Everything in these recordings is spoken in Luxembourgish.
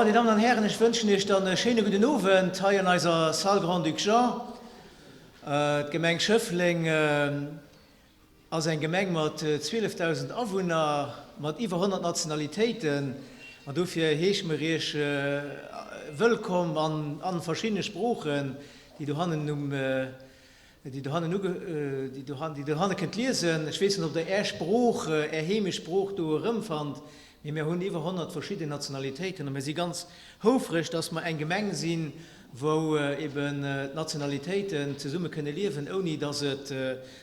Bon, Dir Dammen an Hären, ech wënschen Iech dann e schéine gudden Owend hei an eiser Salle Grand-Duc Jean. D'Gemeng Schëffleng ass eng Gemeng mat 12.000 Awunner, mat iwwer 100 Nationalitéiten an dofir heesche mer Iech wëllkomm an verschiddene Sproochen, déi dohannen um déi dohannen uge, déi dohan, déi dohanne kënnt liesen. Ech weess net, ob Der Är Sprooch, Är heemesch Sprooch do erëmfannt, mee mir hunn iwwer 100 verschidden Nationalitéiten a mir si ganz houfreg, dass mer eng Gemeng sinn, wou eben d'Nationalitéiten zesumme kënne liewen, ouni dass et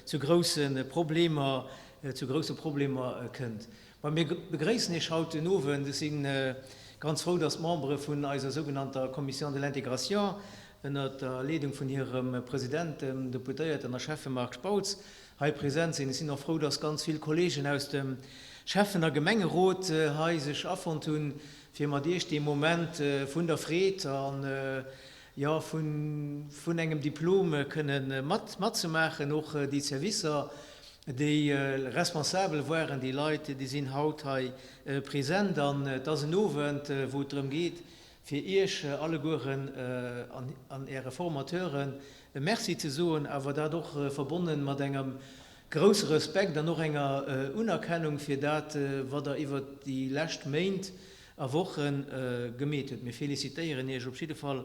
zu grousse Problemer, zu grousse Problemer kënnt. Bon, mir begréissen Iech haut den Owend. Ech si ganz frou, dass d'Membere vun eiser sougenannter Commission de l'intégration ënnert der Leedung vun hirem President, dem Deputéierten a Schäffe Marc Spautz, hei present sinn. Ech sinn och frou, dass ganz vill Kolleegen aus dem Schäffen a Gemengerot hei sech afonnt hunn, fir mat Iech dee Moment vun der Freed an, jo, vun engem Diplom kënnen mat matzemaachen. Och déi Servicer, déi responsabel waren, déi Leit, déi sinn haut hei present. An et ass en Owend, wou et drëm geet, fir Iech allegueren an Äre Formateuren e Merci ze soen, awer dat och verbonnen mat engem grousse Respekt an och enger Unerkennung fir dat, wat Der iwwert déi lescht Méint a Woche gemeet hutt. Mir felicitéieren Iech op jidde Fall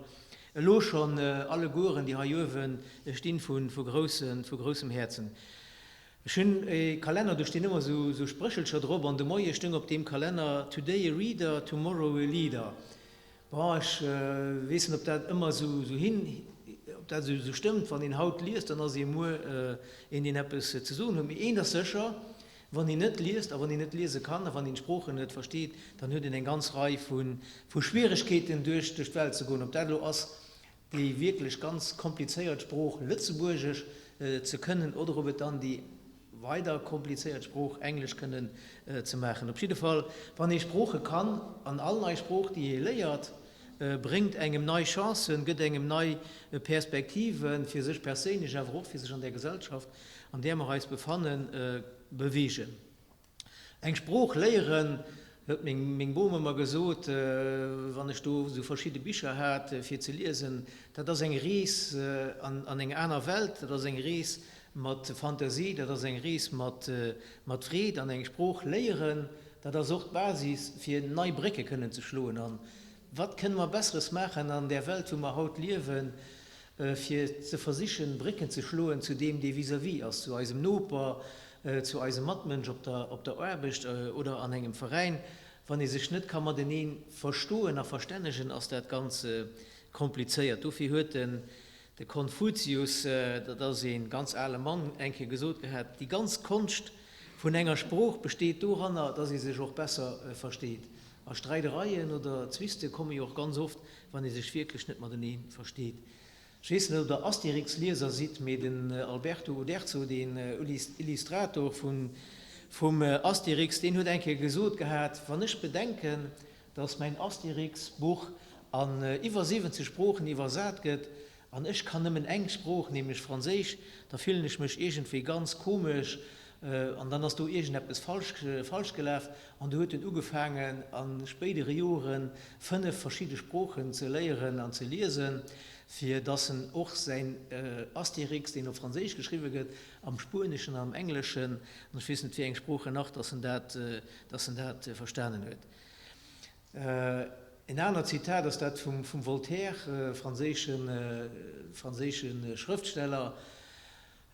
elo schonn allegueren, déi hei uewe stinn, vu groussem Häerzen. Ech hunn e Kalenner, do stinn ëmmer esou Spréchelcher drop an de Moie stoung op deem Kalenner, Today a reader, tomorrow a leader. Bon, ech weess net, ob dat ëmmer esou hin, ob dat esou stëmmt. Wann een haut liest, dann ass ee muer een, deen eppes ze soen huet. Mee eent ass sécher, Wann een net liest a wann een net liese kann a wann een d'Sproochen net versteet, dann huet een eng ganz Rei vu Schwieregkeeten, duerch d'Welt ze goen. Ob dat elo ass, déi wierklech ganz komplizéiert Sprooch Lëtzebuergesch ze kënnen oder ob et dann déi weider komplizéiert Sprooch Englesch kënnen ze maachen. Op jidde Fall, wann ee Sprooche kann, an all nei Sprooch, déi ee léiert, bréngt engem nei Chancen, gëtt engem nei Perspektiven, fir sech perséinlech, awer och fir sech an där Gesellschaft, an där mer eis befannen, beweegen. Eng Sprooch léieren, huet meng Bom ëmmer gesot, wann ech do esou verschidde Bicher hat fir ze liesen, dat ass eng Rees an eng aner Welt, dat ass eng Rees mat Fantasie, dat ass eng Rees mat Freed. An eng Sprooch léieren, dat ass och d'Basis fir nei Brécke kënnen ze schloen. An wat kënne mer Besseres maachen an där Welt, wou mer haut liewen, fir ze versichen, Brécken ze schloen zu deem, dee vis-à-vis ass, zu eisem Noper, zu eisem Matmënsch op der, op der Aarbecht oder an engem Veräin. Wann ee sech net ka matenee verstoen a verstännegen, ass dat ganz komplizéiert. Dofir huet den, de Konfuzius, dat ass ee ganz ale Mann, eng Kéier gesot gehat, Déi ganz Konscht vun enger Sprooch besteet doranner, dass ee sech och besser versteet. A Streidereien oder Zwiste komme jo och ganz oft, wann ee sech wierklech net matenee versteet. Ech weess net, ob der Astérix-Lieser sidd, mee den Alberto Uderzo, deen Illustrator vum Astérix, deen huet eng Kéier gesot gehat, Wann ech bedenken, datt mäin Astérix-Buch an iwwer 70 Sproochen iwwersat gëtt, an ech kann nëmmen eng Sprooch, nämlech Franséisch, da fillen ech mech iergendwéi ganz komesch, an dann ass do iergendeppes falsch falsch gelaf an du huet en ugefaangen a spéidere Joren 5 verschidde Sproochen ze léieren an ze liesen, fir dass en och säin Astérix, deen op Franséisch geschriwwe gëtt, am Spueneschen, am Engleschen an ech weess net wéi eng Sproochen nach, dass en dat dass en dat verstanen huet. En anert Zitat ass dat vum vum Voltaire, franséische franséische Schrëftsteller,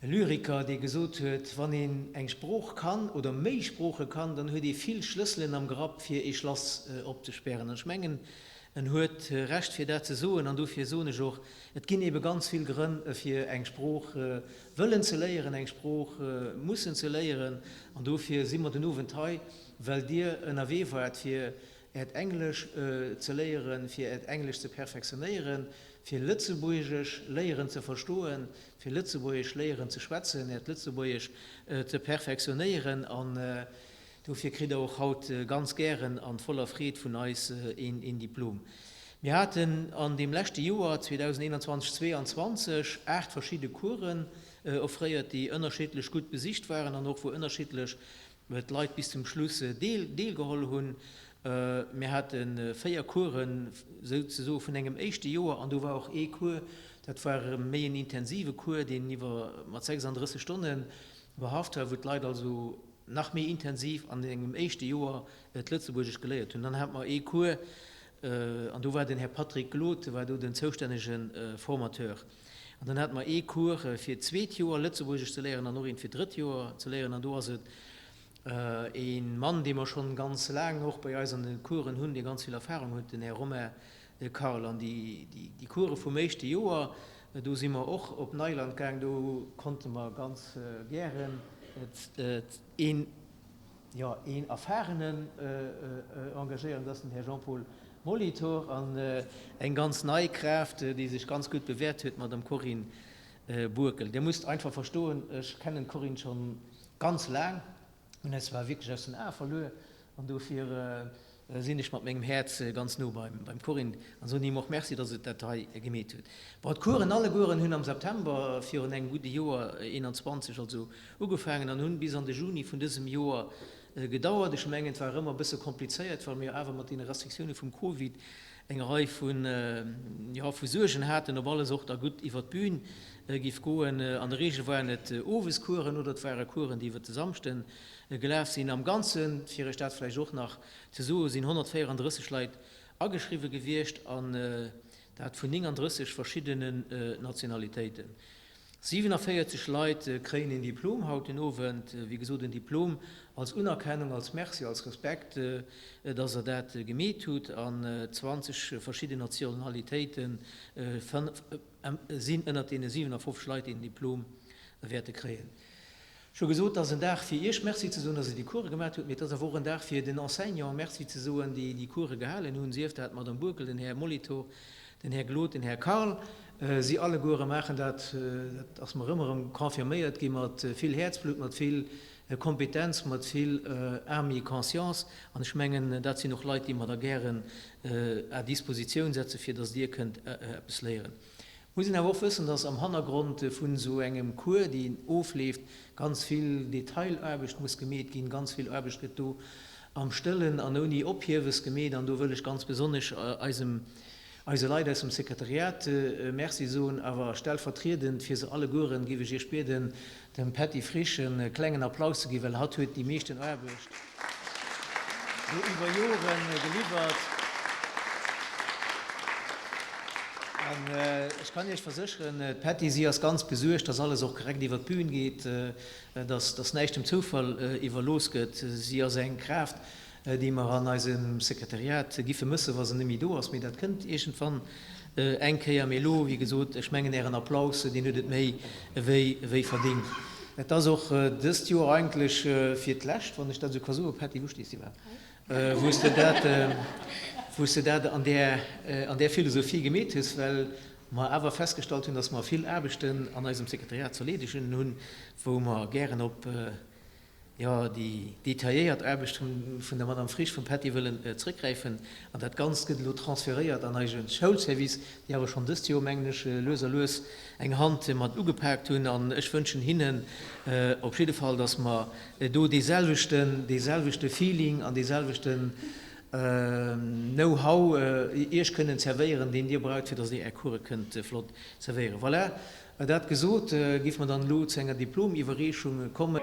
E Lyriker, dee gesot huet, Wann een eng Sprooch kann oder méi Sprooche kann, dann huet ee vill Schlësselen am Grapp, fir ee Schlass opzespären. An ech mengen, en huet Recht, fir dat ze soen. An dofir soen ech och, Et ginn eebe ganz vill Grënn, fir eng Sprooch wëllen ze léieren, eng Sprooch mussen ze léieren. An dofir si mer den Owend hei, well Dir ënnerwee waart, fir Äert Englesch ze léieren, fir Äert Englesch ze perfektionéieren, fir Lëtzebuergesch léieren ze verstoen, fir Lëtzebuergesch léieren ze schwätzen, Äert Lëtzebuergesch ze perfektionéieren. An dofir kritt Der och haut ganz gären an voller Freed vun eis een Diplom. Mir haten an deem leschte Joer 2021, 22 aacht verschidde Coursen offréiert, déi ënnerschiddlech gutt besicht waren an och wou ënnerschiddlech d'Leit bis zum Schluss deelgeholl hunn. Mir hate 4 Coursen souzesoe vun engem éischte Joer an do war och ee Cours, dat war erëm méi en intensive Cours, deen iwwer mat 36 Stonne behaft war, wou d'Leit also nach méi intensiv an engem éischte Joer d'Lëtzebuergesch geléiert hunn. Dann hate mer ee Cours an do war den Här Patrick Glod war do den zoustännege Formateur. An dann hate mer ee Cours fir d'zweet Joer Lëtzebuergesch ze léieren an och een fir d'drëtt Joer ze léieren an do ass et Ee Mann, dee mer schonn ganz laang och bei eis an de Coursen hunn, dee ganz vill Erfahrung huet, den Här Romain Carl. An déi Course vum éischte Joer, do si mer och op Neiland gaang, do konnte mer ganz gären een, jo, een Erfahrenen engagéieren, dat ass den Här Jean-Paul Molitor, an eng ganz nei Kraaft, déi sech ganz gutt bewäert huet, d'Madame Corinne Bourkel. Dir musst einfach verstoen, ech kennen d'Corinne schonn Ganz laang hunn eis zwar wierklech aus den Ae verluer an dofir sinn ech mat mengem Häerz ganz no beim Corinne an soen him och Merci, dass et dat hei gemeet huet. Bon, d'Coursen allegueren hunn am September virun engem gudde Joer, 21 also, ugefaangen an hunn bis an de Juni vun dësem Joer gedauert. Ech mengen, et war ëmmer e bësse komplizéiert, well mir awer mat deene Restriktioune vum Covid eng Rei vun, jo, vu Suergen haten, ob alles och da gutt iwwer d'Bün giff goen. An der Reegel waren et Owescoursen oder et ware Coursen, déi iwwer de Samschde gelaf sinn. Am Ganzen, fir Iech dat vläicht och nach ze soen, sinn 134 Leit ageschriwwe gewiescht, an dat vun 39 verschiddenen Nationalitéiten. 47 Leit kréien een Diplom haut den Owend, wéi gesot en Diplom als Unerkennung, als Merci, als Respekt, dass Der dat gemeet hutt, an 20 verschidden Nationalitéiten sinn ënnert deene 57 Leit, déi den Diplom wäerte kréien. Ech hu gesot, et ass en Dag fir Iech Merci ze soen, dass Dir déi Course gemaat hutt, mee et ass awer och en Dag fir den Enseignanten Merci ze soen, déi déi Course gehalen hunn, sief dat d'Madame Bourkel, den Här Molitor, den Här Glod, den Här Karl. Si alleguere maachen dat, dat ass mer ëmmer erëm confirméiert gi mat vill Häerzblutt, mat vill Kompetenz, mat vill Âme et conscience. An ech mengen, dat sinn och Leit, déi mer da gären à Dispositioun setze fir dass Dir kënnt eppes léieren. Muss een awer och wëssen, dass am Hannergrond vun esou engem Cours, deen ofleeft, ganz vill Detailaarbecht muss gemeet ginn. Ganz vill Aarbecht gëtt do am Stëllen an ouni Ophiewes gemeet. An do wëll ech ganz besonnesch eisem, eise Leit aus dem Sekretariat Merci soen. Awer stellvertriedend fir se allegueren géif ech Iech bieden, dem Patty Frisch e klengen Applaus ze ginn, well hatt huet déi meeschten Aarbecht do iwwer Jore geliwwert. An ech kann Iech versécheren, d'Patty, si ass ganz besuergt, dass alles och korrekt iwwer d'Bühn geet, dass, dass näischt dem Zoufall iwwerlooss gëtt. Si ass eng Kraaft, déi mer an eisem Sekretariat giffe mëssen, wa se net méi do ass. Mee dat kënnt iergendwann eng Kéier. Mee elo, wéi gesot, ech mengen, Ären Applaus, deen huet et méi wéi verdingt. Et ass och dëst Joer eigentlech fir d'lescht, wann ech dat esou ka soen, Patty, wou stees de iwwerhaapt? Wou s de dat, wou s de dat an där, an där Philosophie gemeet hues, well mer awer festgestallt hunn, dass mer vill Aarbechten an eisem Sekretariat ze erleedegen hunn, wou mer gären op, jo, déi detailléiert Aarbecht vun der Madame Frisch, vum Patty wëllen zrëckgräifen. An dat Ganzt gëtt elo transferéiert an eise Schoulservice, déi awer schonn dëst Joer, mengen ech, lues a lues eng Hand mat ugepaakt hunn. An ech wënschen hinnen op jidde Fall, dass mer do deeselwechten, deeselwechte Feeling an deeselwechten Know-how Iech kënnen zerwéieren, deen Dir braucht, fir dass Dir Är Course kënnt flott zerwéieren. Voilà. Dat gesot, géife mer dann elo zu enger Diplomiwwerreechung kommen.